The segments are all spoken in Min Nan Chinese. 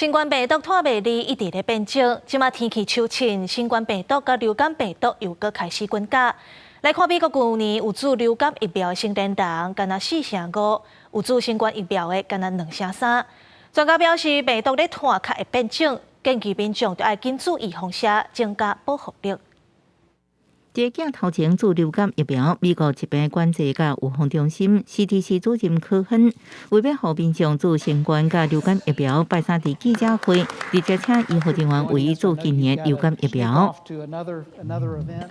新冠病毒拖袂離，一直咧變種。這馬天氣秋晴，新冠病毒佮流感病毒又閣開始滾價。來看美國舊年有注流感疫苗的成年人，干焦4成5；有注新冠疫苗的，干焦2成3。專家表示，病毒咧湠較會變種，建議民眾著愛緊注預防射，增加保護力。佇鏡頭前注流感疫苗，美國疾病管制佮預防中心 CDC 主任科亨為欲予民眾注新冠佮流感疫苗，拜三佇記者會直接請醫護人員為伊注今年流感疫苗。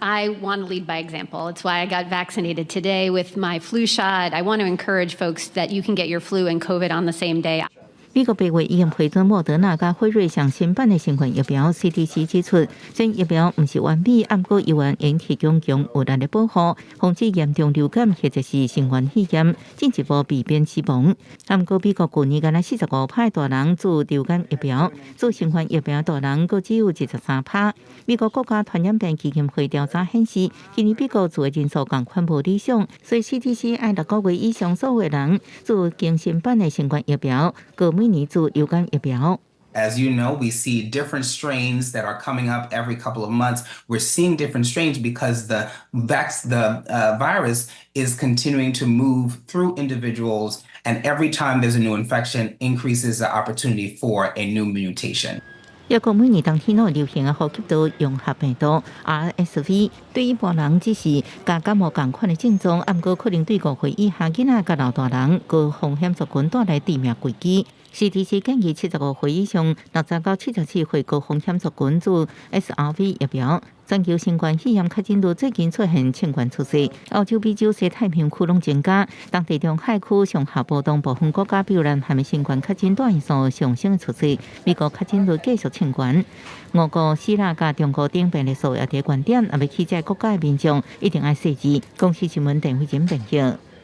I want to lead by example. It's why I got vaccinated today with my flu shot. I want to encourage folks that you can get your flu and COVID on the same day. 美國八月已經批准莫德納佮輝瑞上新版的新冠疫苗，CDC 指出，這疫苗毋是完美，毋過猶原會提供強有力的保護，防止嚴重流感或者是新冠肺炎，進一步避免死亡。毋過美國舊年干焦45趴大人注流感疫苗，注新冠疫苗大人閣只有23趴。美國國家傳染病基金會調查顯示，今年美國注的人數仝款無理想，所以 CDC 愛6個月以上所有人注更新版的新冠疫苗，閣每年注流感疫苗。 As you know, we see different strains that are coming up every couple of months. We're seeing different strains because the virus is continuing to move through individuals, and every time there's a new infection, increases the opportunity for a new mutation. 抑閣每年冬天攏流行的呼吸道融合病毒 RSV，對一般人只是佮感冒仝款的症狀，毋過可能對5歲以下囡仔佮老大人高風險族群帶來致命危機。CDC 建議75歲以上、60到74歲高風險族群注 RSV 疫苗。全球新冠肺炎確診率最近出現衝懸趨勢，歐洲、美洲、西太平洋區攏增加，當地中海區上下波動部分國家，比如南韓的新冠確診帶數上升的趨勢，美國確診率繼續衝懸。俄國、希臘佮中國等病例數也佇懸點，若欲去這國家的民眾一定愛細緻。公視新聞鄧慧珍報導。